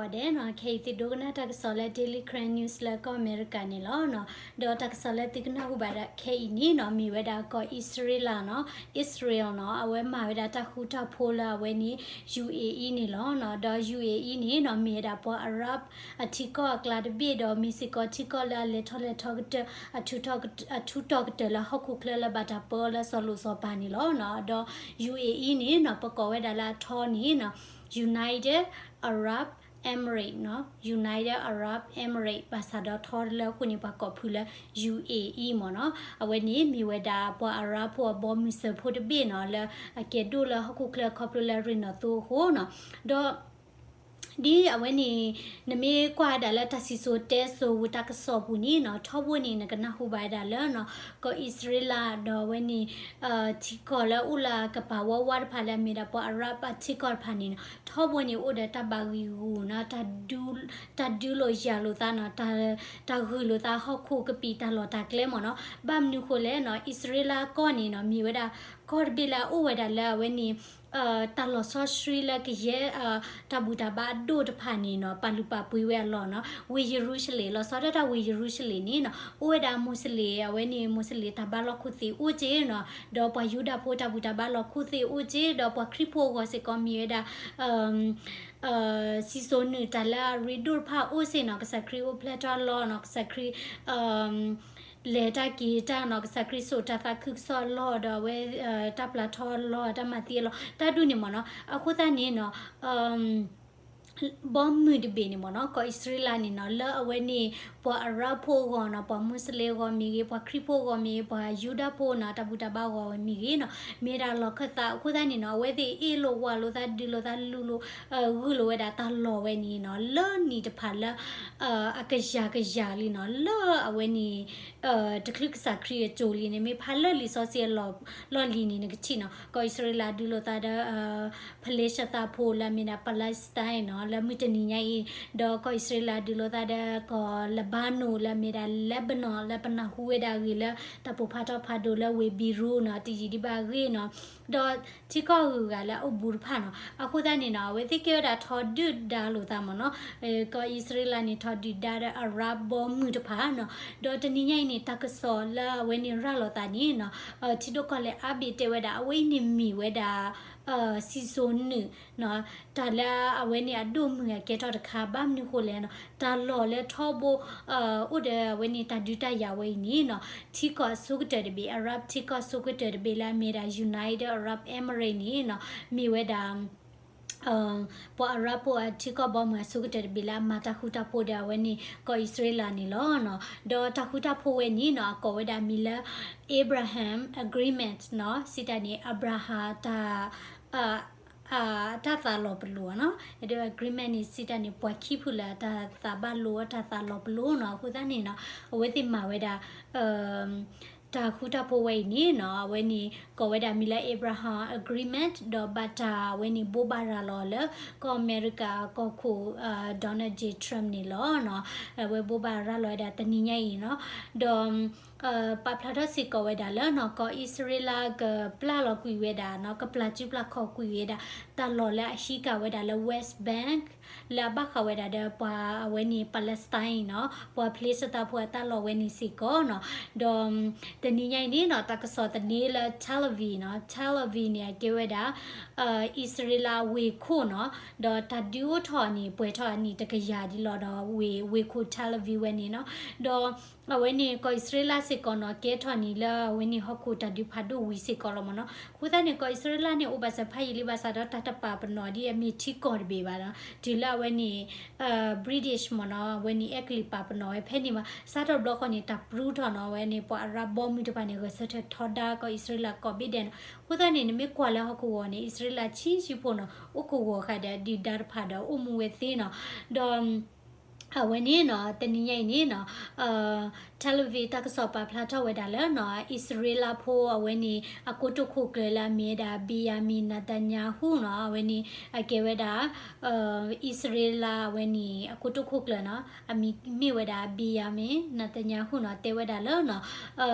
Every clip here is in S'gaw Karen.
ဂီၤဒဲးနီၤ, ခဲအံၤသုဒိကနၣ်တၢ်ကစီၣ်လၢ Daily Karen News လၢကီၢ်အမဲရကၤန့ၣ်လီၤနီၤ. ဒီးတၢ်ကစီၣ်လၢသုကနၢ်ဟူဘၣ်ဒၣ်ခဲအံၤန့ၣ်နီၤ, မ့ၢ်ဝဲဒၣ်ကီၢ်အံၣ်စရ့လးနီၤ, Israel နီၤ, အဝဲမၤဝဲဒၣ်တၢ်ဃူတၢ်ဖိးလၢအဝဲန့ၣ် ယူႇအေၣ်အံၣ်န့ၣ်လီၤနီၤ. ဒီး ယူႇအေၣ်အံၣ်န့ၣ်နီၤ, မ့ၢ်ဝဲဒၣ်ပှၤအရၣ်အထံကီၢ်အကျါတဘ့ၣ်, ဒီးမ့ၢ်စ့ၢ်ကီးထံကီၢ်လၢအလဲၤထီၣ်လဲၤထီကတၢၢ် အထူးထီၣ်ကတၢၢ်လၢဟီၣ်ခိၣ်ချၢလၢဘၣ်တၢ်ပၢအီၤလၢစီၤလိၣ်စီၤပၤန့ၣ်လီၤနီၤ. ဒီး ယူႇအေၣ်အံၣ်န့ၣ်နီၤ, ပကိးဝဲဒၣ်လၢအထီန့ၣ်နီၤ, United Arab Emirates နီၤ, United Arab Emirates ဘၣ်ဆၣ်ဒီးထီလၢအဃိန့ၣ် ပှၤကိးဖုလၢ ယူႇအေၣ်အံၣ် မ့ၢ်နီၤ. အဝဲန့ၣ်မ့ၢ်ဝဲဒၣ်ပှၤအရၣ်ဖိအဘီမုၢ်စၢဖှိၣ်တဘ့ၣ်နီၤ, လၢအကဲဒိၣ်လၢဟီၣ်ခိၣ်ချၢခီဖျိလၢရ့ၣ်နီၣ်သိအဃိနီၤ. ဒီး ဒ်အဝဲန့ၣ် နမ့ၢ်ကွၢ်ဝဲဒၣ်လၢတၢ်စံၣ်စိၤတဲစိၤဝံၤတၢ်ကစီၣ်ပူၤန့ၣ်နီၤ, ထီဘိန့ၣ် နကနၢ်ဟူဘၣ်ဝဲဒၣ်လၢနီၤ, ကီၢ်အံၣ်စရ့လး ဒီးအဝဲန့ၣ် ထံကီၢ်လၢအိၣ်လၢအကပၤဝါဝါတဖၣ်လၢအမ့ၢ်ဒၣ်ပှၤအရၣ်အထံကီၢ်တဖၣ်န့ၣ်နီၤ, ထီဘိန့ၣ်အိၣ်ဒီးတၢ်ဘၣ်ဂံာ်ဂူာ်နီၤ, တၢ်ဒုး တၢ်ဒုးလိာ်ယၤလိာ်သးနီၤ, တၢ် တၢ်ဂုာ်လိာ်သးဟီၣ်ခိၣ်ကပံာ်တၢ်လီၢ်တၢ်ကျဲ မ့ၢ်နီၤ. ဘၣ်မနုၤဃိလဲၣ်နီၤ, အံၣ်စရ့လးကီၢ်န့ၣ်နီၤ, မ့ၢ်ဝဲဒၣ် ကီၢ်တဘ့ၣ်လၢအအိၣ်ဝဲဒၣ်လၢအဝဲန့ၣ် တၢ်လီၤဆီဆှံလၢကယဲၢ် တၢ်ဘူၣ်တၢ်ဘါအဒိၣ်တဖၣ်န့ၣ်နီၤ, ပာ်လုၢ်ပာ်ပှ့ၤဝဲအလီၢ်နီၤ. ဝ့ၢ်ယရူၤၡလ့ၣ် လီၤဆီဒၣ်တၢ်ဝ့ၢ်ယရူၤၡလ့ၣ်န့ၣ်နီၤ, အိၣ်ဝဲဒၣ်မူးစလ့ၣ်, အဝဲန့ၣ်မူးစလ့ၣ်တၢ်ဘါလီၢ်ခိၣ်သ့ၣ်အိၣ်က့နီၤ, ဒီးပှၤယူဒၤဖိတၢ်ဘူၣ်တၢ်ဘါလီၢ်ခိၣ်သ့ၣ်အိၣ်က့, ဒီးပှၤခရံာ်ဖိအဂီၢ်စ့ၢ်ကီးမ့ၢ်ဝဲဒၣ် စံၣ်စိၤနုာ်တၢ်လၢအရ့ဒိၣ်တဖၣ်အိၣ်စ့ၢ်နီၤ, ကစၢ်ခရံာ်အိၣ်ဖျဲၣ်ထီၣ်အလီၢ်နီၤ, ကစၢ်ခရံာ် လဲၤတၢ်က့ၤတၢ်နီၤ, ကစၢ်ခရံာ်စိာ်တၢ်သးခုကစီၣ်အလီၢ်, ဒီးအဝဲ တၢ်ပျၢ်ထီၣ်အလီၢ်, တၢ်မၤသံအလီၢ်, တၢ်ဒူၣ်န့ၣ် မ့ၢ်နီၤ. အဃိသတးန့ၣ်နီၤ ဘီမုၢ်တဘ့ၣ်န့ၣ် မ့ၢ်နီၤ, ကီၢ်အံၣ်စရ့လးန့ၣ်နီၤ, လၢအဝဲန့ၣ် ပှၤအရၣ်ဖိအဂီၢ်နီၤ, ပှၤမူးစလ့ၣ်အဂီၢ်မ့ၢ်ဂ့ၤ, ပှၤခရံာ်ဖိအဂီၢ်မ့ၢ်ဂ့ၤ, ပှၤယူဒၤဖိနီၤ, တၢ်ဘူၣ်တၢ်ဘါအဂီၢ်မ့ၢ်ဂ့ၤနီၤ, မ့ၢ်ဝဲဒၣ်လီၢ်ခၢၣ်သး. အဃိသတးန့ၣ်နီၤ, အဝဲသ့ၣ်အ့ၣ်လိာ်ဝါလိာ်သး, ဒုးလိာ်သး, လူၤလိာ် ဂုာ်လိာ်ဝဲဒၣ်တၢ်လီၢ်ဝဲန့ၣ်နီၤ, လၢနံၣ်တဖၣ်လၢ အကယၤကယၤလံနီၤ, လၢအဝဲန့ၣ် တချုးကစၢ်ခရံာ်အစိၤလံန့ၣ်, မ့ၢ်ဖးလၢလံာ်စီဆှံအလီၢ်လံၤန့ၣ် နကထံၣ်နီၤ, ကီၢ်အံၣ်စရ့လးဒုးလိာ်သးဒီး ဖလ့ၡသးဖိလၢအမ့ၢ်ဒၣ် Palestine နီၤ, လၢမုၢ်တနံၤညါအံၤ, ဒီးကီၢ်အံၣ်စရ့လးဒုးလိာ်သးဒီးကီၢ် Lebanon လၢအမ့ၢ်ဒၣ် Lebanon လၢပနၢ်ဟူဝဲဒၣ်အဂ့ၢ်လၢ တၢ်ပိာ်ဖးထီဖးဒိၣ်လၢဝ့ၢ် Beirut နီၤ, တယံာ်ဒံးဘၣ်အဂ့ၢ်နီၤ, ဒီးထံကီၢ်အဂုၤအဂၤလၢအအိၣ်ဘူးတဖၣ်နီၤ. အဃိသတးန့ၣ်နီၤ, အဝဲသ့ၣ်ကဲဝဲဒၣ်ထီဒုၣ်ဒါလိာ်သး မ့ၢ်နီၤ, ကီၢ်အံၣ်စရ့လးန့ၣ် ထီဒုၣ်ဒါဒီးအရၣ်ဘီမုၢ်တဖၣ်နီၤ. ဒီးတနံၤညါအံၤန့ၣ် တၢ်ကစီၣ်လၢအဝဲန့ၣ်ရၤလီၤသးန့ၣ်နီၤ, ထံဒိၣ်ကီၢ်လဲၢ်အါဘ့ၣ်တဲဝဲဒၣ် အဝဲအံၤန့ၣ်မ့ၢ်ဝဲဒၣ် စံၣ်စိၤနုာ် တၢ်လၢအဝဲန့ၣ်အဒိၣ်မုၢ်အကဲထီၣ်တခါ, ဘၣ်မနုၤဃိလဲၣ်နီၤ, တၢ်လီၢ်လၢထီဘိ အိၣ်ဒီးအဝဲန့ၣ်တၢ်ဒုးတၢ်ယၤဝဲအံၤန့ၣ်နီၤ, ထံကီၢ်အဆိကတၢၢ်တဘ့ၣ်, အရၣ်ထံကီၢ်အဆိကတၢၢ်တဘ့ၣ်လၢအမ့ၢ်ဒၣ် United Arab Emirates န့ၣ်နီၤ, မ့ၢ်ဝဲဒၣ် ပှၤအရၣ်ဖိအထံကီၢ်ဘီမုၢ်အဆိကတၢၢ်တဘ့ၣ်လၢအမၤတၢ်ဃူတၢ်ဖိးဒီးအဝဲန့ၣ် ကီၢ်အံၣ်စရ့လးန့ၣ်လီၤနီၤ. ဒီးတၢ်ဃူတၢ်ဖိးဝဲန့ၣ်နီၤ, အကိးဝဲဒၣ်မံၤလၢ Abraham Agreement နီၤ, စံးတၢ်န့ၣ် အၤဘြၤဟၣ်တၢ် အတၢ်သးလီၤပလိာ်နီၤ. ဒီး agreement န့ၣ် စံးတၢ်န့ၣ် ပှၤခံဖုလၢအတၢ်သးဘၣ်လိာ် အတၢ်သးလီၤပလိာ်နီၤ. အဃိသတးန့ၣ်နီၤ, အဝဲသ့ၣ်မၤဝဲဒၣ် တၢ်ဃူတၢ်ဖိးဝဲအံၤန့ၣ်နီၤ, အဝဲန့ၣ်ကိးဝဲဒၣ်မံၤလၢ Abraham Agreement ဒီးဘၣ်တၢ်ဝဲန့ၣ်ဘိးဘၣ်ရၤလီၤလၢ ကီၢ်အမဲရကၤကီၢ်ခိၣ် Donald J Trump န့ၣ်လီၤနီၤ. အဝဲဘိးဘၣ်ရၤလီၤဝဲဒၣ်တနံၤညါအံၤနီၤ. ဒီး ပာ်ဖျါထီၣ်စ့ၢ်ကီးဝဲဒၣ်လၢနီၤ, ကီၢ်အံၣ်စရ့လးကပျၢ်လီၤကွံာ်ဝဲဒၣ်နီၤ, ကပျၢ်စုပျၢ်ခီၣ်ကွံာ်ဝဲဒၣ် တၢ်လီၢ်လၢအဟံးကၣ်ဝဲဒၣ်လၢ West Bank လၢအဘၣ်ဃးဝဲဒၣ်ဒီးပှၤအဝဲန့ၣ် Palestine နီၤ, ပှၤဖလ့ၡသးဖိအတၢ်လီၢ်ဝဲန့ၣ်စ့ၢ်ကီးနီၤ. ဒီးတနံၤညါအံၤန့ၣ်နီၤ, တၢ်ကစီၣ်သန့လၢ Tel Aviv နီၤ, Tel Aviv န့ၣ် အကဲဝဲဒၣ် အံၣ်စရ့လးဝ့ၢ်ခိၣ်နီၤ, ဒီးတၢ်ဒုးအိၣ်ထီၣ်န့ၣ် ပှဲၤထီၣ်အနံၣ်တကယၤဒ်လီၤဒီး ဝ့ၢ်ခိၣ် Tel Aviv ဝဲန့ၣ်နီၤ. ဒီးအဝဲန့ၣ်ကီၢ်အံၣ်စရ့လးစ့ၢ်ကီးနီၤ, ကဲထီၣ်န့ၣ်လၢအဝဲန့ၣ်ဟီၣ်ခိၣ်တၢ်ဒုးဖးဒိၣ်ဝံၤစ့ၢ်ကီးလီၤမ့ၢ်နီၤ. အဃိသတးန့ၣ် ကီၢ်အံၣ်စရ့လးန့ၣ် အိၣ်ဘၣ်စၢၤဖးယံာ်လံဘၣ်ဆၣ်ဒီး တၢ်တပာ်ပနီၣ်ဒ်အမ့ၢ်ထံကီၢ်တဘ့ၣ်ဘၣ်နီၤ, တုၤလၢအဝဲန့ၣ် British မ့ၢ်နီၤ, အဝဲန့ၣ်အဲကလံးပာ်ပနီၣ်ဝဲဖဲန့ၣ်ဘၣ်. စးထီၣ်ဘျီဃီန့ၣ် တၢ်ပြူထီၣ်နီၤ, အဝဲန့ၣ်ပှၤအရၣ်ဘီမုၢ်တဖၣ်န့ၣ် ဂဲၤဆၢထၢၣ်ထီဒါကီၢ်အံၣ်စရ့လးကိးဘ့ၣ်ဒဲးနီၤ. အဃိသတးန့ၣ် နမ့ၢ်ကွၢ်လၢဟီၣ်ကဝီၤန့ၣ် အံၣ်စရ့လးဆံးဆံးဖိနီၤ, အိၣ်ကဝီၤဃာ်ဒီးဒုၣ်ဒါတဖၣ်ဒီး အိၣ်မူဝဲသ့နီၤ. ဒီး အဝဲန့ၣ်နီၤ, တနံၤညါအံၤန့ၣ်နီၤ, Tel Aviv တၢ်ကစီၣ်ပာ်ဖျါထီၣ်ဝဲဒၣ်လၢနီၤ, အံၣ်စရ့လးဖိအဝဲန့ၣ် အကိတိာ်ခိၣ်ကျၢၢ်လၢအမ့ၢ်ဝဲဒၣ် Benjamin Netanyahu နီၤ, အဝဲန့ၣ် အကဲဝဲဒၣ် အံၣ်စရ့လးအဝဲန့ၣ် အကိတိာ်ခိၣ်ကျၢၢ်နီၤ, အမံၤမ့ၢ်ဝဲဒၣ် Benjamin Netanyahu နီၤ, တဲဝဲဒၣ်လၢနီၤ,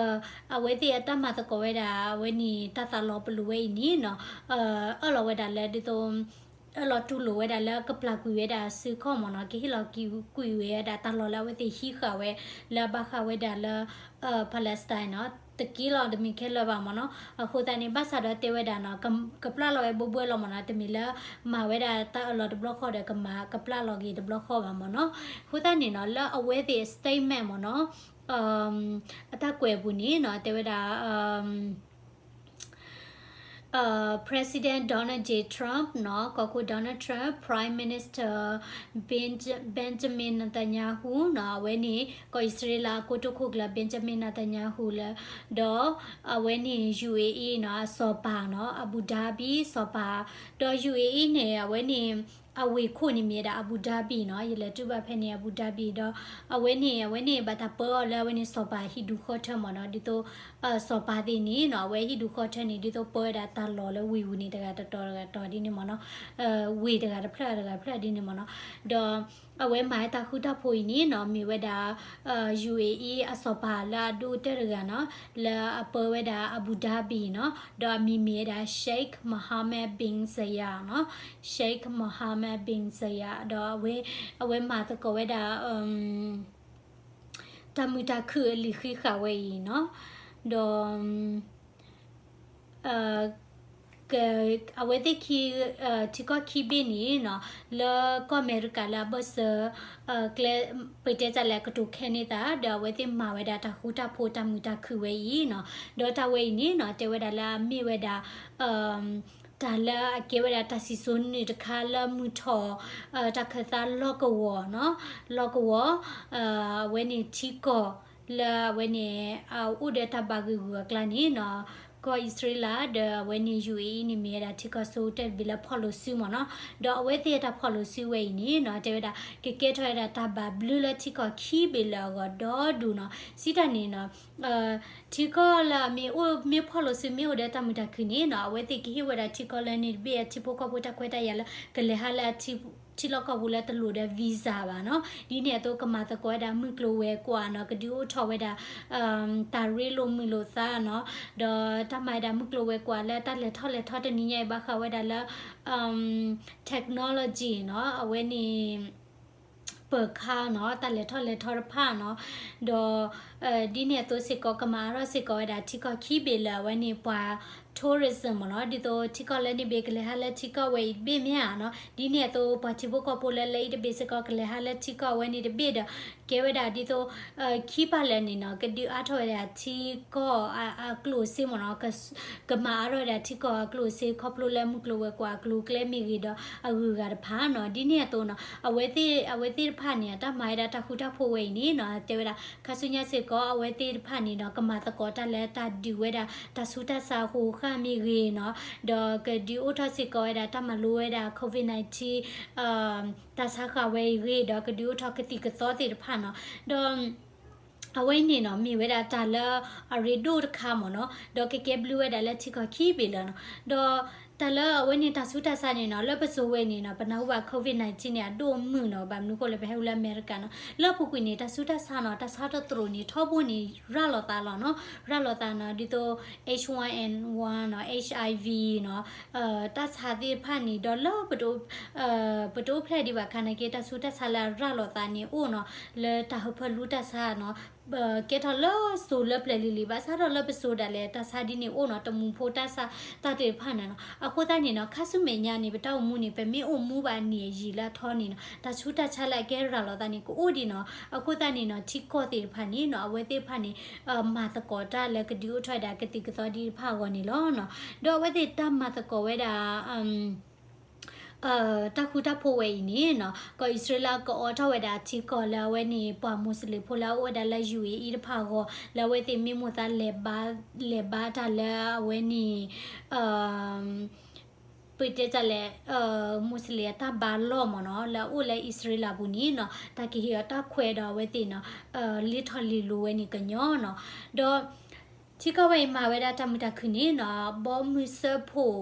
အဝဲသ့ၣ်အတၢ်မၤသကိးဝဲဒၣ် အဝဲန့ၣ် တၢ်သးလီၤပလိာ်ဝဲအံၤန့ၣ်နီၤ, အၢၣ်လီၤဝဲဒၣ်လၢဒ်သိး အၢၣ်လီၤတူၢ်လိာ်ဝဲဒၣ်လၢကပျၢ်ကွံာ်ဝဲဒၣ်စုခီၣ်မ့ၢ်နီၤ, ကဟ့ၣ်လီၤကွံာ်ဝဲဒၣ်တၢ်လီၢ်လၢအဝဲသ့ၣ်ဟံးဃာ်ဝဲ လၢအဘၣ်ဃးဝဲဒၣ်လၢ Palestine နီၤ, တက့ၢ်လီၤတမ့ၢ်ခဲလၢာ်ဘၣ်မ့ၢ်နီၤ. အဃိသတးန့ၣ် ဘၣ်ဆၣ်ဒီးတဲဝဲဒၣ်နီၤ, ကပျၢ်လီၤဝဲဘိဘိလီၤမ့ၢ်နီၤ, တမ့ၢ်လၢမၤဝဲဒၣ်တၢ်အၢၣ်လီၤတဘျီဃီဒီး ကမၤကပျၢ်လီၤက့ၤတဘျီဃီဘၣ်မ့ၢ်နီၤ. အဃိသတးန့ၣ်နီၤ, လၢအဝဲသ့ၣ် statement မ့ၢ်နီၤ, အတၢ်ကွဲးအပူၤန့ၣ်နီၤ, တဲဝဲဒၣ် President Donald J Trump နီၤ, ကီၢ်ခိၣ် Donald Trump, Prime Minister Benj- Benjamin Netanyahu နီၤ, အဝဲန့ၣ် ကီၢ်အံၣ်စရ့လးအကိတိာ်ခိၣ်ကျၢၢ် Benjamin Netanyahu လၢ ဒီးအဝဲန့ၣ် UAE နီၤ, အစီၤပၤနီၤ, Abu Dhabi စီၤပၤ, ဒီး UAE န့ၣ် အဝဲန့ၣ် အဝ့ၢ်ခိၣ်န့ၣ်မ့ၢ်ဝဲဒၣ် Abu Dhabi နီၤ, ယလဲၤတုၤဘၣ်ဖဲန့ၣ် Abu Dhabi ဒီး အဝဲန့ၣ် အဝဲန့ၣ်ဘၣ်တၢ်ပၢအီၤလၢအဝဲန့ၣ်စီၤပၤဟံၣ်ဒူၣ်ဃီထၢမ့ၢ်နီၤ, ဒ်သိး စီၤပၤသ့ၣ်န့ၣ်နီၤ, အဝဲဟံၣ်ဒူၣ်ဃီထၢန့ၣ် ဒ်သိးပၢဝဲဒၣ်တၢ်လီၢ်လၢဝ့ၢ်ပူၤန့ၣ် တဂၤတတီၤတဂၤတတီၤဒ်န့ၣ်မ့ၢ်နီၤ, ဝ့ၢ်တဂၤတဖျၢၣ်တဂၤတဖျၢၣ်ဒ်န့ၣ်မ့ၢ်နီၤ, ဒီး အဝဲမၤဝဲတၢ်ဃူတၢ်ဖိးအံၤန့ၣ်နီၤ, မ့ၢ်ဝဲဒၣ် UAE အစီၤပၤလၢအဒိၣ်ကတၢၢ်တဂၤနီၤ, လၢအပၢဝဲဒၣ် Abu Dhabi နီၤ, ဒီးအမံၤမ့ၢ်ဝဲဒၣ် Sheikh Mohammed bin Zayed နီၤ, Sheikh Mohammed bin Zayed ဒီးအဝဲ အဝဲမၤသကိးဝဲဒၣ် တၢ်မုာ်တၢ်ခုၣ်အလံာ်ဃံးဃာ်ဝဲအံၤနီၤ, ဒီး အဝဲသ့ၣ်ခံ ထံကီၢ်ခံဘ့ၣ်န့ၣ်နီၤ, လၢကီၢ်အမဲရကၤလၢအဘၢၣ်စၢၤ ကျဲ ပတဲတၢ်လဲၣ် ကတိၤခဲန့ၢ်သး ဒီးအဝဲသ့ၣ်မၤဝဲဒၣ်တၢ်ဃူတၢ်ဖိးတၢ်မုာ်တၢ်ခုၣ်ဝဲအံၤနီၤ, ဒီးတၢ်ဝဲအံၤန့ၣ်နီၤ တဲဝဲဒၣ်လၢအမ့ၢ်ဝဲဒၣ် တၢ်လၢအကဲဝဲဒၣ်တၢ်စံၣ်စိၤနုာ်တခါလၢမုၢ်ထီၣ် တၢ်ခၢၣ်သးလီၢ်ကဝီၤနီၤ, လီၢ်ကဝီၤ အဝဲန့ၣ်ထံကီၢ်လၢအဝဲန့ၣ် အိၣ်ဒီးတၢ်ဘၣ်ဂံာ်ဂူာ်အကျါန့ၣ်နီၤ, ကီၢ်အံၣ်စရ့လးဒီးအဝဲန့ၣ် UAE န့ၣ်မ့ၢ်ဝဲဒၣ်ထံကီၢ်ဆိကတၢၢ်တဘ့ၣ်လၢ ဖီၣ်လိာ်စုမ့ၢ်နီၤ, ဒီးအဝဲသ့ၣ်တၢ်ဖီၣ်လိာ်စုဝဲအံၤန့ၣ်နီၤ တဲဝဲဒၣ် ကကဲထီၣ်ဝဲဒၣ်တၢ်ဘၣ်ဘျုးလၢထံကီၢ်ခံဘ့ၣ်လၢအဂီၢ်ဒီဒူၣ်နီၤ, စံးတၢ်န့ၣ်နီၤ ထံကီၢ်လၢအမ့ၢ်အိၣ် မ့ၢ်ဖီၣ်လိာ်စုမ့ၢ်အိၣ်ဒီးတၢ်မုာ်တၢ်ခုၣ်န့ၣ်နီၤ အဝဲသ့ၣ်ကဟ့ၣ်ဝဲဒၣ်ထံကီၢ်လၢန့ၣ်တဘ့ၣ် အထံဖိကီၢ်ဖိတၢ်ခွဲးတၢ်ယာ်လၢ ကလဲၤဟးလၢအထံ ထံလီၢ်ကီၢ်ပူၤလၢတလိၣ်ဒီး visa ဘၣ်နီၤ, ဒ်န့ၣ်အသိးကမၤသကိးဝဲဒၣ်မုၢ်ကျိၤဝဲၤကွာ်နီၤ, ကဒုးအိၣ်ထီၣ်ဝဲဒၣ် တၢ်ရ့လိာ်မုာ်လိာ်သးနီၤ, ဒီးတၢ်မၤဝဲဒၣ်မုၢ်ကျိၤဝဲၤကွာ်လၢတၢ်လဲၤထီၣ်လဲၤထီတနံၤညါအံၤဘၣ်ဃးဝဲဒၣ်လၢ technology နီၤ, အဝဲန့ၣ် ပၢၤခါနီၤ, တၢ်လဲၤထီၣ်လဲၤထီတဖၣ်နီၤ, ဒီး ဒ်န့ၣ်အသိးစ့ၢ်ကီး ကမၤအါထီၣ်စ့ၢ်ကီးဝဲဒၣ်ထံကီၢ်ခံဘ့ၣ်လၢအဝဲန့ၣ်ပှၤ tourism မ့ၢ်နီၤ, ဒ်သိးထံကီၢ်လၢန့ၣ်ဘ့ၣ်ကလဲၤဟးလၢထံကီၢ်ဝဲအံၤတဘ့ၣ်မ့ၢ်ဧါနီၤ, ဒ်န့ၣ်အသိးပှၤထံဖိကီၢ်ဖိလၢလၢအံၤတဘ့ၣ်စ့ၢ်ကီးကလဲၤဟးလၢထံကီၢ်ဝဲန့ၣ်တဘ့ၣ်ဒီး ကဲဝဲဒၣ်ဒ်သိး ခံပၢ်လၢာ်န့ၣ်နီၤ ကဒုးအါထီၣ်ဝဲဒၣ်ထံကီၢ်အကျိၣ်အစ့မ့ၢ်နီၤ, ကမၤအါထီၣ်ဝဲဒၣ်ထံကီၢ်အကျိၣ်အစ့ ခီဖျိလၢမုၢ်ကျိၤဝဲၤကွာ်အကျိၤအကျဲမ့ၢ်ဂ့ၤဒီးအဂုၤအဂၤတဖၣ်နီၤ, ဒ်န့ၣ်အသိးနီၤ အဝဲသ့ၣ် အဝဲသ့ၣ်တဖၣ်န့ၣ် အတၢ်မၤဝဲဒၣ်တၢ်ဃူတၢ်ဖိးဝဲအံၤန့ၣ်နီၤ တဲဝဲဒၣ် ခါဆူညါစ့ၢ်ကီး အဝဲသ့ၣ်တဖၣ်န့ၣ်နီၤ ကမၤသကိးတၢ်လၢတၢ်ဒုးဝဲဒၣ်တၢ်ဆူးတၢ်ဆါအဃိဃၣ်မ့ၢ်ဂ့ၤနီၤ, ဒီးကဒုးအိၣ်ထီၣ်စ့ၢ်ကီးဝဲဒၣ်တၢ်မၤလိဝဲဒၣ် COVID nineteen တၢ်ဆါဃာ်ဝဲအံၤဂ့ၤ ဒီးကဒုးအိၣ်ထီၣ်ကသံၣ်ကသီသ့ၣ်တဖၣ်နီၤ, ဒီး အဝဲအံၤန့ၣ်နီၤ မ့ၢ်ဝဲဒၣ်တၢ်လၢအရ့ဒိၣ်တခါမ့ၢ်နီၤ, ဒီးကကဲဘျုးဝဲဒၣ်လၢထံကီၢ်ခံဘ့ၣ်လၢနီၤ, ဒီးတၢ်လၢအဝဲန့ၣ်တၢ်ဆူးတၢ်ဆါန့ၣ်နီၤ လၢပစိၤဝဲန့ၣ်နီၤ ပနၢ်ဟူဘၣ် COVID nineteen န့ၣ် အဒိၣ်မုၢ်နီၤ, ဘၣ်မနုၤဃိလဲၣ် ပဟဲဝဲလၢအမဲရကၤနီၤ, လၢအပူၤကွံာ်န့ၣ် တၢ်ဆူးတၢ်ဆါနီၤ တၢ်ဆါတသရိာ်န့ၣ် ထီဘိန့ၣ် ရၤလီၤသးလီၤနီၤ, ရၤလီၤသးနီၤ ဒ်သိး H one N one နီၤ HIV နီၤ တၢ်ဆါသ့ၣ်တဖၣ်န့ၣ် ဒီးလၢ ပတအိၣ်ဖျဲၣ်ဒံးဘၣ်ခါန့ၣ်က့ တၢ်ဆူးတၢ်ဆါလၢအရၤလီၤသးန့ၣ်အိၣ်နီၤ, လၢတၢ်ဟၢဖၢလူတၢ်ဆါနီၤ, ကဲထီၣ်လၢစိၤလၢပျၢၤလံၤလံၤ ဘၣ်ဆၣ်ဒီးလၢပစိၤဒၣ်လဲာ် တၢ်ဆါဒ်န့ၣ်အိၣ်နီၤ, တမူဖိတၢ်ဆါတၢ်သ့ၣ်တဖၣ်န့ၣ်နီၤ, အဃိသတးန့ၣ်နီၤ ခါဆူမဲာ်ညါန့ၣ် ပတၢ်အိၣ်မူန့ၣ် ပမ့ၢ်အိၣ်မူဘၣ်အနံၣ်အယံာ်လၢအထီန့ၣ်နီၤ တၢ်ဆူးတၢ်ဆါလၢအကဲရၤလီၤသးန့ၣ် ကအိၣ်ဒံးနီၤ, အဃိသတးန့ၣ်နီၤ ထံကီၢ်သ့ၣ်တဖၣ်န့ၣ်နီၤ အဝဲသ့ၣ်တဖၣ်န့ၣ် မၤသကိးတၢ်လၢကဒုးအိၣ်ထီၣ်ဝဲဒၣ်ကသံၣ်ကသီဒံးတဖၣ်အဂီၢ်န့ၣ်လီၤနီၤ, ဒီးအဝဲသ့ၣ်တၢ်မၤသကိးဝဲဒၣ် တၢ်ဃူတၢ်ဖိးဝဲအံၤန့ၣ်နီၤ ကီၢ်အံၣ်စရ့လးကအိးထီၣ်ဝဲဒၣ်ထံကီၢ်လၢအဝဲန့ၣ် ပှၤမူးစလ့ၣ်ဖိလၢအအိၣ်ဝဲဒၣ်လၢ UAE တဖၣ်အဂီၢ် လၢအဝဲသ့ၣ်မ့ၢ်မိၣ်သးလဲၤဘါ လဲၤဘါတၢ်လၢအဝဲန့ၣ် ပတဲတၢ်လဲၣ် မူးစလ့ၣ်အတၢ်ဘါလီၢ်မ့ၢ်နီၤ လၢအအိၣ်လၢအံၣ်စရ့လးပူၤန့ၣ်နီၤ တၢ်ကဟ့ၣ်အီၤတၢ်ခွဲးဒီးအဝဲသ့ၣ်နီၤ လ့ထီၣ်လ့လိၤဝဲန့ၣ်ကညီနီၤ ဒီး ထံကီၢ်ဝဲအံၤမၤဝဲဒၣ်တၢ်မုာ်တၢ်ခုၣ်န့ၣ်နီၤ ဘီမုၢ်စၢဖှိၣ်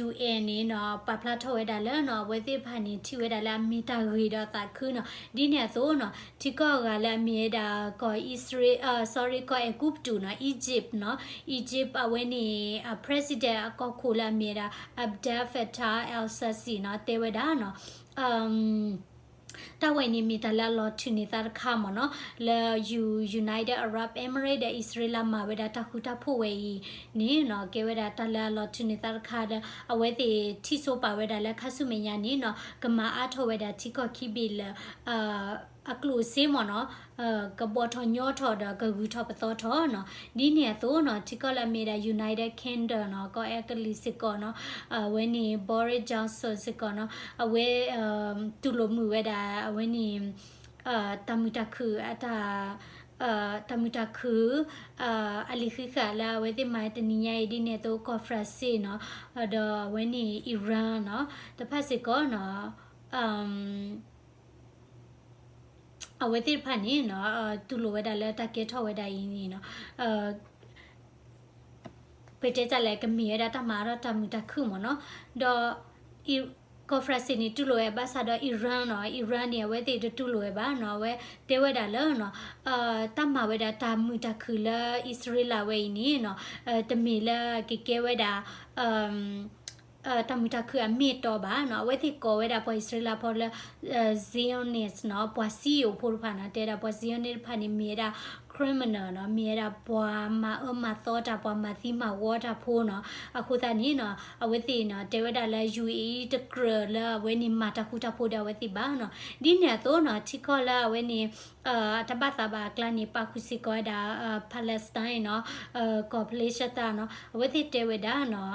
UN န့ၣ်နီၤ ပာ်ဖျါထီၣ်ဝဲဒၣ်လၢနီၤ အဝဲသ့ၣ်တဖၣ်န့ၣ် ထံၣ်ဝဲဒၣ်လၢအမ့ၢ်တၢ်ဂ့ၤဒီးသးခုနီၤ. ဒ်န့ၣ်အသိးနီၤ ထံကီၢ်အဂၤလၢအမ့ၢ်ဝဲဒၣ်ကီၢ်အံၣ်စရ့လး sorry ကီၢ်အဲၤကူပတူးနီၤ Egypt နီၤ Egypt အဝဲန့ၣ် president အကီၢ်ခိၣ်လၢအမ့ၢ်ဝဲဒၣ် Abdel Fattah el-Sisi နီၤ တဲဝဲဒၣ်နီၤ တၢ်ဝဲအံၤန့ၣ်မ့ၢ်တၢ်လၢအလီၤထုးန့ၢ်သးတခါမ့ၢ်နီၤ လၢ United Arab Emirates ဒီးအံၣ်စရ့လးမၤဝဲဒၣ်တၢ်ဃူတၢ်ဖိးဝဲအံၤန့ၣ်နီၤ ကဲဝဲဒၣ်တၢ်လၢအလီၤထုးန့ၢ်သးတခါလၢ အဝဲသ့ၣ်ထံၣ်ဆိပာ်ဝဲဒၣ်လၢခါဆူမဲာ်ညါန့ၣ်နီၤ ကမၤအါထီၣ်ဝဲဒၣ်ထံကီၢ်ခံဘ့ၣ်လၢ အကျိၣ်စ့မ့ၢ်နီၤ ကဘီၣ်ထီၣ်ညီထီၣ်ဒီးကဂုၤထီၣ်ပသီထီၣ်နီၤ. ဒ်န့ၣ်အသိးနီၤ ထံကီၢ်လၢအမ့ၢ်ဒၣ် United Kingdom နီၤ ကီၢ်အဲကလံးစ့ၢ်ကီးနီၤ အဝဲန့ၣ် Boris Johnson စ့ၢ်ကီးနီၤ အဝဲ တူၢ်လိာ်မုာ်ဝဲဒၣ် အဝဲန့ၣ် တၢ်မုာ်တၢ်ခုၣ် အတၢ် တၢ်မုာ်တၢ်ခုၣ် အလံာ်ဃံးဃာ်လၢအဝဲသ့ၣ်မၤတနံၤညါအံၤ ဒ်န့ၣ်အသိး ကီၢ်ဖရၣ်စ့ၣ်နီၤ ဒီးအဝဲန့ၣ် Iran နီၤ တဖၣ်စ့ၢ်ကီးနီၤ အဝဲသ့ၣ်တဖၣ်န့ၣ်နီၤ တူၢ်လိာ်ဝဲဒၣ်လၢတၢ်ကဲထီၣ်ဝဲဒၣ်အံၤန့ၣ်နီၤ ပတဲတၢ်လဲၣ် ကမ့ၢ်ဝဲဒၣ်တၢ်မၤအါထီၣ်တၢ်မုာ်တၢ်ခုၣ်မ့ၢ်နီၤ ဒီး ကီၢ်ဖရၣ်စ့ၣ်န့ၣ် တူၢ်လိာ်ဝဲဘၣ်ဆၣ်ဒီး Iran နီၤ Iran န့ၣ် အဝဲသ့ၣ်တတူၢ်လိာ်ဝဲဘၣ်နီၤ အဝဲတဲဝဲဒၣ်လၢနီၤ တၢ်မၤဝဲဒၣ်တၢ်မုာ်တၢ်ခုၣ်လၢအံၣ်စရ့လးဝဲအံၤန့ၣ်နီၤ တမ့ၢ်လၢကကဲဝဲဒၣ် တၢ်မုာ်တၢ်ခုၣ်အမ့ၢ်အတီဘၣ်နီၤ အဝဲသ့ၣ်ကိးဝဲဒၣ်ပှၤအံၣ်စရ့လးဖိလၢ Zionist နီၤ ပှၤစံယိၣ်ဖိတဖၣ်နီၤ တဲဒၣ်ပှၤ Zionist တဖၣ်န့ၣ် မ့ၢ်ဝဲဒၣ် criminal နီၤ မ့ၢ်ဝဲဒၣ်ပှၤမၤအၢမၤသီတၢ် ပှၤမၤသံမၤဝီတၢ်ဖိနီၤ အဃိသတးန့ၣ်နီၤ အဝဲသ့ၣ်နီၤ တဲဝဲဒၣ်လၢ ယူၣ်အ့ၣ်အံၤ တကြၢးလၢအဝဲန့ၣ်မၤတၢ်ဃူတၢ်ဖိးဒီးအဝဲသ့ၣ်ဘၣ်နီၤ ဒ်န့ၣ်အသိးနီၤ ထံကီၢ်လၢအဝဲန့ၣ် တၢ်ဘၣ်သးဘၣ်အကျါန့ၣ် ပာ်ဃုာ်စ့ၢ်ကီးဝဲဒၣ် Palestine နီၤ ကီၢ်ဖလ့ၡသးနီၤ အဝဲသ့ၣ်တဲဝဲဒၣ်နီၤ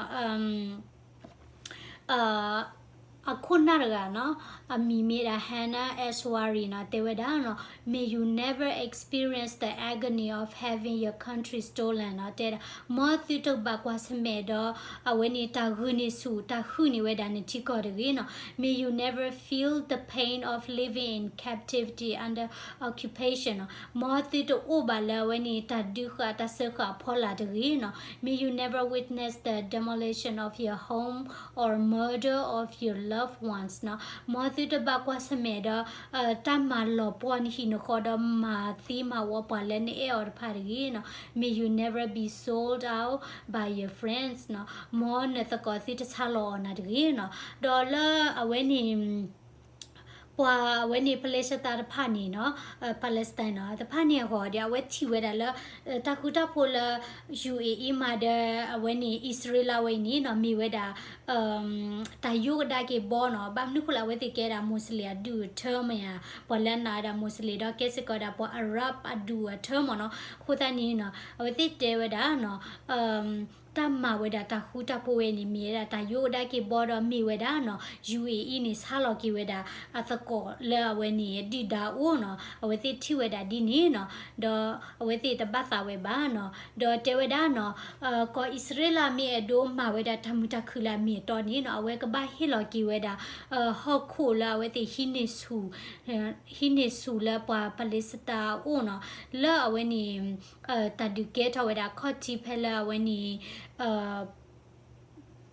အခိၣ်နၢ်တဂၤနီၤ အမံၤမ့ၢ်ဒၣ် Hannah Ashwari နီၤ တဲဝဲဒၣ်နီၤ May you never experience the agony of having your country stolen နီၤ တဲဒၣ် မ်သုတဘၣ်ကွၢ်ဆၢၣ်မဲာ်ဒီး အဝဲန့ၣ်တၢ်ဂုာ်န့ၢ်ဆူၣ် တၢ်ဟုၣ်န့ၢ်ဝဲဒၣ်နထံကီၢ်တဂ့ၤနီၤ May you never feel the pain of living in captivity under occupation နီၤ မ်သုတအိၣ်ဘၣ်လၢအဝဲန့ၣ် တၢ်ဒုးဃာ်တၢ်စၢဃာ်အဖီလာ်တဂ့ၤနီၤ May you never witness the demolition of your home or murder of your loved ones နီၤ မ်သုတဘၣ်ကွၢ်ဆၢၣ်မဲာ်ဒီး တၢ်မၤလီၤပှီၢ်နဟံၣ်နဃီဒီး မၤသံမၤဝီပှၤလၢနအဲၣ်အီၤတဖၣ်တဂ့ၤနီၤ May you never be sold out by your friends နီၤ မ်နသကိးသုတဆါလီၤအီၤနၤတဂ့ၤနီၤ ဒီးလၢအဝဲန့ၣ် ပှၤအဝဲန့ၣ် ဖလ့ၡသးတဖၣ်န့ၣ်နီၤ Palestine နီၤ တဖၣ်န့ၣ်အဂီၢ်ဒီး အဝဲထံၣ်ဝဲဒၣ်လၢ တၢ်ဃူတၢ်ဖိးလၢ ယူၣ်အ့ၣ်အံၤမၤဒီး အဝဲန့ၣ် အံၣ်စရ့လးဝဲအံၤန့ၣ်နီၤ မ့ၢ်ဝဲဒၣ် တၢ်ယိကဒါက့ၤဘီနီၤ ဘၣ်မနုၤဃိလၢအဝဲသ့ၣ်ကဲဒၣ် Muslim အဒူၣ်အထၢမ့ၢ်ဧါ ပှၤလၢနာ်ဝဲဒၣ် Muslim ဒီးကဲစ့ၢ်ကီးဒၣ်ပှၤ Arab အဒူၣ်အထၢမ့ၢ်နီၤ အဃိသတးန့ၣ်နီၤ အဝဲသ့ၣ်တဲဝဲဒၣ်နီၤ တၢ်မၤဝဲဒၣ်တၢ်ဃူတၢ်ဖိးဝဲန့ၣ် မ့ၢ်ဝဲဒၣ်တၢ်ယိကဒါက့ၤဘီဒီးမ့ၢ်ဝဲဒၣ်နီၤ ယူၣ်အ့ၣ်အံၤန့ၣ် ဆါလီၤက့ၤဝဲဒၣ်အသကိးလၢအဝဲန့ၣ် ဒုၣ်ဒါအိၣ်နီၤ အဝဲသ့ၣ်ထံၣ်ဝဲဒၣ်ဒ်န့ၣ်နီၤ ဒီးအဝဲသ့ၣ်တဘၣ်သးဝဲဘၣ်နီၤ ဒီးတဲဝဲဒၣ်နီၤ ကီၢ်အံၣ်စရ့လးမ့ၢ်အဲၣ်ဒိးမၤဝဲဒၣ်တၢ်မုာ်တၢ်ခုၣ်လၢအမ့ၢ်အတီန့ၣ်နီၤ အဝဲကဘၣ်ဟ့ၣ်လီၤက့ၤဝဲဒၣ် ဟီၣ်ခိၣ်လၢအဝဲသ့ၣ် ဟံးန့ၢ်ဆူၣ်လၢပှၤ Palestine အအိၣ်နီၤ လၢအဝဲန့ၣ် တၢ်ဒုးကဲထီၣ်ဝဲဒၣ်ခီၣ်ထံးဖဲလၢအဝဲန့ၣ်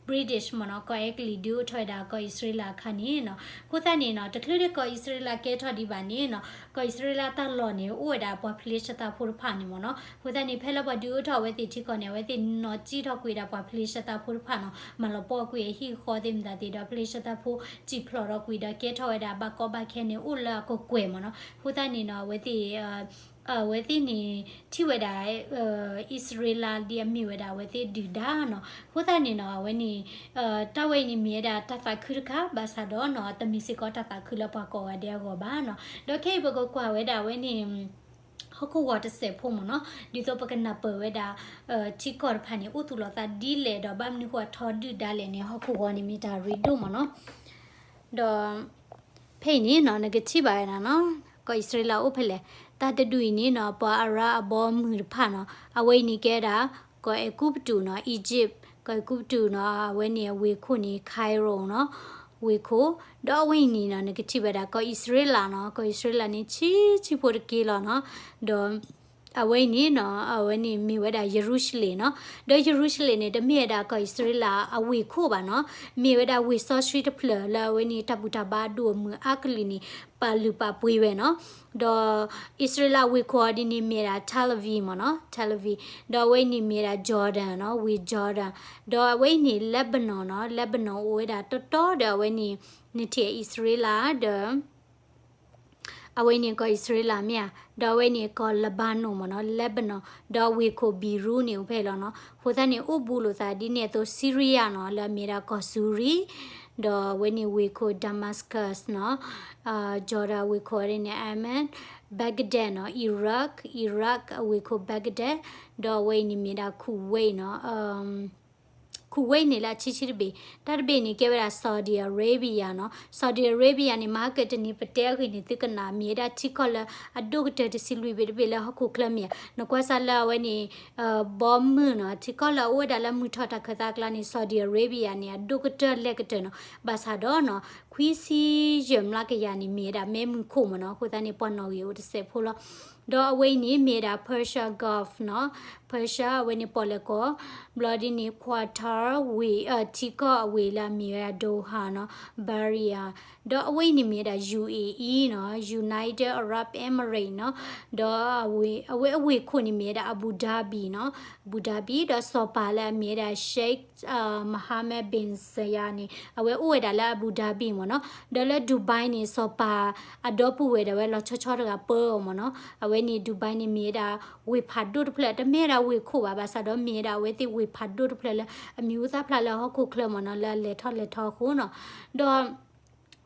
British မ့ၢ်နီၤ ကီၢ်အဲကလံးဒုးအိၣ်ထီၣ်ဝဲဒၣ်ကီၢ်အံၣ်စရ့လးအခါန့ၣ်နီၤ အဃိသတးန့ၣ်နီၤ တချုးဒၣ်ကီၢ်အံၣ်စရ့လးကဲထီၣ်ဒံးဘၣ်န့ၣ်နီၤ ကီၢ်အံၣ်စရ့လးတၢ်လီၢ်န့ၣ် အိၣ်ဝဲဒၣ်ပှၤဖလ့ၡသးဖိတဖၣ်န့ၣ်မ့ၢ်နီၤ အဃိသတးန့ၣ် ဖဲလၢပှၤဒုးအိၣ်ထီၣ်အဝဲသ့ၣ်ထံကီၢ်န့ၣ် အဝဲသ့ၣ်နီၣ်ကံထီၣ်ကွံာ်ဒၣ်ပှၤဖလ့ၡသးဖိတဖၣ်နီၤ မၤလီၤပှီၢ်ကွံာ်အဟံၣ်အဃီသ့ၣ်မတၤသ့ၣ်ဒီး ဖလ့ၡသးဖိစံၣ်ဖျိးထီၣ်ကွံာ်ဒီးကဲထီၣ်ဝဲဒၣ်ဘၣ်ကီဘၣ်ခဲန့ၣ် အိၣ်လၢအကကွဲၢ်မ့ၢ်နီၤ အဃိသတးန့ၣ်နီၤ အဝဲသ့ၣ် အဝဲသ့ၣ်န့ၣ် ထံၣ်ဝဲဒၣ် အံၣ်စရ့လးဒ်အမ့ၢ်ဝဲဒၣ်အဝဲသ့ၣ်ဒုၣ်ဒါနီၤ အဃိသတးန့ၣ်နီၤ အဝဲန့ၣ် တၢ်ဝဲအံၤန့ၣ်မ့ၢ်ဝဲဒၣ်တၢ်သးခုတခါ ဘၣ်ဆၣ်ဒီးနီၤ တမ့ၢ်စ့ၢ်ကီးတၢ်သးခုလၢပှၤကိးဂၤဒဲးအဂီၢ်ဘၣ်နီၤ ဒီးခဲအံၤပကကွၢ်ဝဲဒၣ်အဝဲန့ၣ် ဟီၣ်ခိၣ်ဂီၤတစဲးဖိမ့ၢ်နီၤ ဒ်သိးပကနၢ်ပၢၢ်ဝဲဒၣ် ထံကီၢ်တဖၣ်န့ၣ် အိၣ်သူၣ်လီၤသးဒ်လဲၣ်ဒီး ဘၣ်မနုၤဃိအထီဒုၣ်ဒါလဲၣ်န့ၣ် ဟီၣ်ခိၣ်ဂီၤန့ၣ်မ့ၢ်တၢ်ရ့ဒိၣ်မ့ၢ်နီၤ ဒီး ဖဲအံၤန့ၣ်နီၤ နကထံၣ်ဘၣ်ဝဲဒၣ်နီၤ ကီၢ်အံၣ်စရ့လးအိၣ်ဖဲလဲၣ် တၢ်တဒူၣ်အံၤန့ၣ်နီၤ ပှၤအရၣ်အဘီမုၢ်တဖၣ်နီၤ အဝဲအံၤန့ၣ်ကဲဒၣ် ကီၢ်အဲၤကူပတူးနီၤ Egypt ကီၢ်အဲၤကူပတူးနီၤ အဝဲန့ၣ်အဝ့ၢ်ခိၣ်န့ၣ် Cairo နီၤ ဝ့ၢ်ခိၣ် ဒီးအဝဲအံၤန့ၣ်နီၤ နကထံၣ်ဘၣ်ဒၣ် ကီၢ်အံၣ်စရ့လးနီၤ ကီၢ်အံၣ်စရ့လးန့ၣ် ဆံးဆံးဖိတက့ၢ်လီၤနီၤ ဒီး အဝဲအံၤန့ၣ်နီၤ အဝဲန့ၣ်မ့ၢ်ဝဲဒၣ်ယရူၤၡလ့ၣ်နီၤ, ဒီးယရူၤၡလ့ၣ်န့ၣ် တမ့ၢ်ဝဲဒၣ်ကီၢ်အံၣ်စရ့လးအဝ့ၢ်ခိၣ်ဘၣ်နီၤ, မ့ၢ်ဝဲဒၣ်ဝ့ၢ်စီဆှံတဖျၢၣ်လၢအဝဲန့ၣ်တၢ်ဘူၣ်တၢ်ဘါအဒိၣ်အမုၢ်အါကလုာ်န့ၣ် ပာ်လုၢ်ပာ်ပှ့ၤဝဲနီၤ, ဒီးအံၣ်စရ့လးဝ့ၢ်ခိၣ်အီၤဒ်န့ၣ်မ့ၢ်ဒၣ် Tel Aviv မ့ၢ်နီၤ, Tel Aviv, ဒီးအဝဲအံၤန့ၣ်မ့ၢ်ဒၣ် Jordan နီၤ, ဝ့ၢ် Jordan, ဒီးအဝဲအံၤန့ၣ် Lebanon နီၤ, Lebanon အိၣ်ဝဲဒၣ်တီတီဒီးအဝဲန့ၣ် နထံၣ်အံၣ်စရ့လးဒီး အဝဲန့ၣ်ကီၢ်အံၣ်စရ့လးမ့ၢ်ဧါ, ဒီးအဝဲန့ၣ်ကီၢ် Lebanon မ့ၢ်နီၤ, Lebanon, ဒီးဝ့ၢ်ခိၣ် Beirut န့ၣ်အိၣ်ဖဲလီၤနီၤ, အဃိသတးန့ၣ် အိၣ်ဘူးလိာ်သးဒ်န့ၣ်အသိး Syria နီၤ လၢအမ့ၢ်ဒၣ်ကီၢ်စူၤရံ, ဒီးအဝဲန့ၣ်ဝ့ၢ်ခိၣ် Damascus နီၤ, Jordan ဝ့ၢ်ခိၣ်န့ၣ် Amman, Baghdad နီၤ, Iraq, Iraq အဝ့ၢ်ခိၣ် Baghdad, ဒီးအဝဲအံၤန့ၣ်မ့ၢ်ဒၣ် Kuwait နီၤ Kuwait န့ၣ်လၢအဆံဆံတဘ့ၣ်, တၢ်တဘ့ၣ်န့ၣ်ကဲဝဲဒၣ် Saudi Arabia နီၤ, Saudi Arabia န့ၣ် မၤကတနံၤပတဲအဂ့ၢ်န့ၣ် သုကနၣ် မ့ၢ်ဝဲဒၣ်ထံကီၢ်လၢအဒိၣ်ကတၢၢ်တဆံလွံၢ်ဘ့ၣ်တဘ့ၣ်လၢဟီၣ်ခိၣ်ချၢမ့ၢ်ဧါ, နကွၢ်စၢ်လၢအဝဲန့ၣ် ဘီမုၢ်နီၤ, ထံကီၢ်လၢအအိၣ်ဝဲဒၣ်လၢမုၢ်ထီၣ်တၢ်ခၢၣ်သးအကျါန့ၣ် Saudi Arabia န့ၣ် အဒိၣ်ကတၢၢ်လဲၤကတၢၢ်နီၤ, ဘၣ်ဆၣ်ဒီးနီၤ ခွံဆံယဲၢ်မျးကယၤန့ၣ် မ့ၢ်ဝဲဒၣ်မ့ၢ်မုၢ်ခိၣ်မ့ၢ်နီၤ, အဃိသတးန့ၣ် ပှၤနီၣ်ဂံၢ်အိၣ်တစဲးဖိလီၤ. ဒီးအဝဲအံၤန့ၣ် မ့ၢ်ဝဲဒၣ် Persia Gulf နီၤ, Persia အဝဲန့ၣ်ပီၣ်လဲၣ်ကီၢ်, ဘျီဒ်န့ၣ် Qatar ဝ့ၢ်, ထံကီၢ်အဝ့ၢ်လၢအမ့ၢ်ဝဲဒၣ် Doha နီၤ, Bahrain, ဒီးအဝဲအံၤန့ၣ်မ့ၢ်ဝဲဒၣ် ယူႇအေၣ်အံၣ် နီၤ, United Arab Emirates နီၤ, ဒီးအဝဲ, အဝဲအဝ့ၢ်ခိၣ်န့ၣ်မ့ၢ်ဝဲဒၣ် Abu Dhabi နီၤ, Abu Dhabi ဒီးစီၤပၤလၢအမ့ၢ်ဝဲဒၣ် Sheikh Mohammed bin Zayed န့ၣ် အဝဲအိၣ်ဝဲဒၣ်လၢ Abu Dhabi မ့ၢ်နီၤ, ဒီးလၢ Dubai န့ၣ် စီၤပၤအဒီပုၢ်ဝဲၢ်ဒၣ်ဝဲလီၤဆီဆီတဂၤပၢအီၤမ့ၢ်နီၤ, အဝဲန့ၣ် Dubai န့ၣ်မ့ၢ်ဝဲဒၣ်ဝ့ၢ်ဖးဒိၣ်တဖျၢၣ် တမ့ၢ်ဝဲဒၣ်ဝ့ၢ်ခိၣ်ဘၣ် ဘၣ်ဆၣ်ဒီးမ့ၢ်ဝဲဒၣ်အဝဲသ့ၣ်ဝ့ၢ်ဖးဒိၣ်တဖျၢၣ်လၢ အမံၤဟူသၣ်ဖျါလၢဟီၣ်ခိၣ်ချၢမ့ၢ်နီၤ လၢအလဲၤထီၣ်လဲၤထီအဃိနီၤ, ဒီး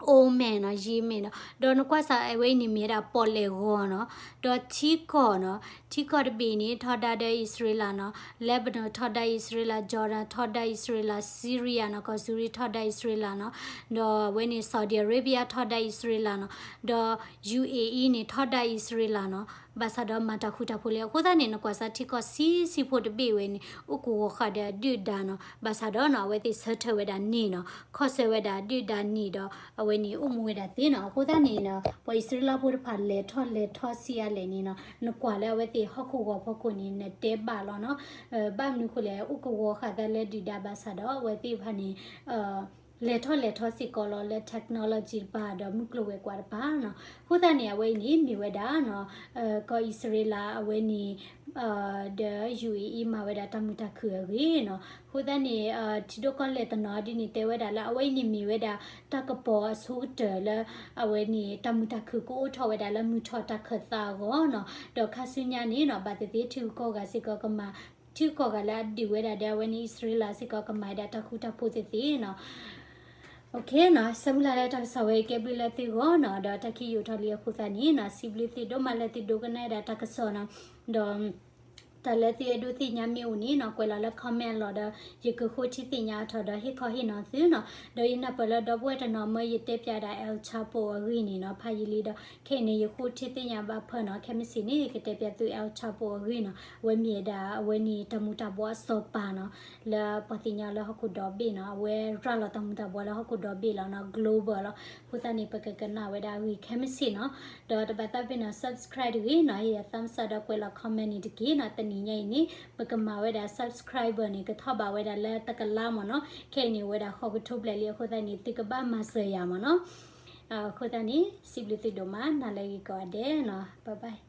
Oman နီၤ, Yemen နီၤ, ဒီးနကွၢ်စၢ်အဝဲအံၤန့ၣ်မ့ၢ်ဝဲဒၣ်ပီၣ်လဲၣ်ဂီၤနီၤ, ဒီးထံကီၢ်နီၤ, ထံကီၢ်တဘ့ၣ်န့ၣ် ထီဒါဒီးအံၣ်စရ့လးနီၤ, Lebanon ထီဒါအံၣ်စရ့လး, Jordan ထီဒါအံၣ်စရ့လး, Syria နီၤ, ကီၢ်စူၤရံထီဒါအံၣ်စရ့လးနီၤ, ဒီးအဝဲန့ၣ် Saudi Arabia ထီဒါအံၣ်စရ့လးနီၤ, ဒီး ယူႇအေၣ်အံၣ် န့ၣ် ထီဒါအံၣ်စရ့လးနီၤ, ဘၣ်ဆၣ်ဒီးမၤတၢ်ဃူတၢ်ဖိးလံ အဃိသတးန့ၣ် နကွၢ်စၢ်ထံကီၢ်ဆံးဆံးဖိတဘ့ၣ်ဝဲန့ၣ် အိၣ်ကဝီၤဃာ်ဒီးအဒုၣ်အဒါနီၤ, ဘၣ်ဆၣ်ဒီးနီၤ အဝဲသ့ၣ်ဆၢထၢၣ်ဝဲဒၣ်န့ၣ်နီၤ, ခီၣ်ဆၢဝဲဒၣ်အဒုၣ်အဒါန့ၣ်ဒီး အဝဲန့ၣ်အိၣ်မူဝဲဒၣ်သ့နီၤ, အဃိသတးန့ၣ်နီၤ ပှၤအံၣ်စရ့လးဖိတဖၣ်လဲၤထီၣ်လဲၤထီဆံးအါလဲၣ်န့ၣ်နီၤ, နကွၢ်လၢအဝဲသ့ၣ်ဟီၣ်ခိၣ်ဂီၤဖီခိၣ်န့ၣ် နတဲဘၣ်လီၤနီၤ, ဘၣ်မနုၤဃိလဲၣ် အိၣ်ကဝီၤဃာ်သးလၢဒုၣ်ဒါဘၣ်ဆၣ်ဒီး အဝဲသ့ၣ်တဖၣ်န့ၣ် လဲၤထီၣ်လဲၤထီစ့ၢ်ကီးလီၤ လၢ technology တဖၣ်ဒီးမုၢ်ကျိၤဝဲၤကွာ်တဖၣ်နီၤ, အဃိသတးန့ၣ် အဝဲအံၤန့ၣ် မ့ၢ်ဝဲဒၣ်နီၤ ကီၢ်အံၣ်စရ့လးအဝဲန့ၣ် ဒီး ယူၣ်အ့ၣ်အံၣ် မၤဝဲဒၣ်တၢ်မုာ်တၢ်ခုၣ်အဂ့ၢ်နီၤ, အဃိသတးန့ၣ် ထံဒိၣ်ကီၢ်လဲၢ်တနီၤဒ်န့ၣ် တဲဝဲဒၣ်လၢအဝဲအံၤန့ၣ်မ့ၢ်ဝဲဒၣ် တၢ်ကပီၤအဆိကတၢၢ်လၢ အဝဲန့ၣ် တၢ်မုာ်တၢ်ခုၣ်ကအိၣ်ထီၣ်ဝဲဒၣ်လၢမုၢ်ထီၣ်တၢ်ခၢၣ်သးအဂီၢ်နီၤ, ဒီးခါဆူညါန့ၣ်နီၤ ဘၣ်သ့ၣ်သ့ၣ်ထံဂုၤကီၢ်ဂၤစ့ၢ်ကီးကမၤ ထံဂုၤကီၢ်ဂၤလၢအဒုးဝဲဒၣ်ဒီးအဝဲန့ၣ် အံၣ်စရ့လးစ့ၢ်ကီးကမၤဝဲဒၣ်တၢ်ဃူတၢ်ဖိးသ့ၣ်သ့ၣ်နီၤ. ဆၢမုၢ်လၢ်လၢတၢ်ကစီၣ်ဝဲအံၤ ကဲဘျုးလၢသုဂီၢ်နီၤ, ဒီးတၢ်ခံးယိာ်ထီၣ်လံအဃိသတးန့ၣ်နီၤ စံးဘျုးသုဒိၣ်မးလၢသုဒိကနၣ်ဝဲဒၣ်တၢ်ကစီၣ်နီၤ, ဒီး တၢ်လၢသုအဲၣ်ဒိးသ့ၣ်ညါမ့ၢ်အိၣ်န့ၣ်နီၤ ကွဲးလီၤလၢ comment အလီၢ်ဒီး ယကဃိထံသ့ၣ်ညါအါထီၣ်ဒီးဟ့ၣ်ခီဟ့ၣ်နီၤသုနီၤ, ဒီးယနၢ်ပၢၢ်လၢဒီပုၢ်ဝဲၢ်တနီၤမ့ၢ်ယတဲပၠးဒၣ် El Chapo အဂ့ၢ်န့ၣ်နီၤ ဖးယံာ်လံဒီး ခဲအံၤန့ၣ် ယဃိထံသ့ၣ်ညါဘၣ်ဖၢနီၤ, ခဲမုၢ်ဆ့ၣ်န့ၣ် ယကတဲပၠးသု El Chapo အဂ့ၢ်နီၤ, အဝဲမ့ၢ်ဝဲဒၣ် အဝဲန့ၣ်တၢ်မူၤတၢ်ဘှီးအစီၤပၤနီၤ, လၢပှၤသ့ၣ်ညါလၢဟီၣ်ခိၣ်ဒီဘ့ၣ်နီၤ, အဝဲရၤလီၤတၢ်မူၤတၢ်ဘှီးလၢဟီၣ်ခိၣ်ဒီဘ့ၣ်လီၤနီၤ, global လီၤ, အဃိသတးန့ၣ် ပကကနၣ်ဝဲဒၣ်အဂ့ၢ်ခဲမုၢ်ဆ့ၣ်နီၤ, ဒီးတဘၣ်သးပ့ၤနီၤ subscribe တဂ့ၤနီၤ, ဟ့ၣ်ယၤ thumbs up ဒီးကွဲးလီၤ comment န့ၣ်တက့ၢ်နီၤ, တနံၤညါအံၤန့ၣ် ပကမၤဝဲဒၣ် subscriber န့ၣ် ကထီၣ်ဘးဝဲဒၣ်လၢတကလးမ့ၢ်နီၤ, ခဲအံၤန့ၣ် အိၣ်ဝဲဒၣ်ဃိးကထိဘျဲၣ်လံ အဃိသတးန့ၣ် သုကဘၣ်မၤစၢၤယၤမ့ၢ်နီၤ, အဃိသတးန့ၣ် စံးဘျုးသုဒိၣ်မး နၤလၢဂ့ၤကိးဂၤဒဲးနီၤ, bye bye.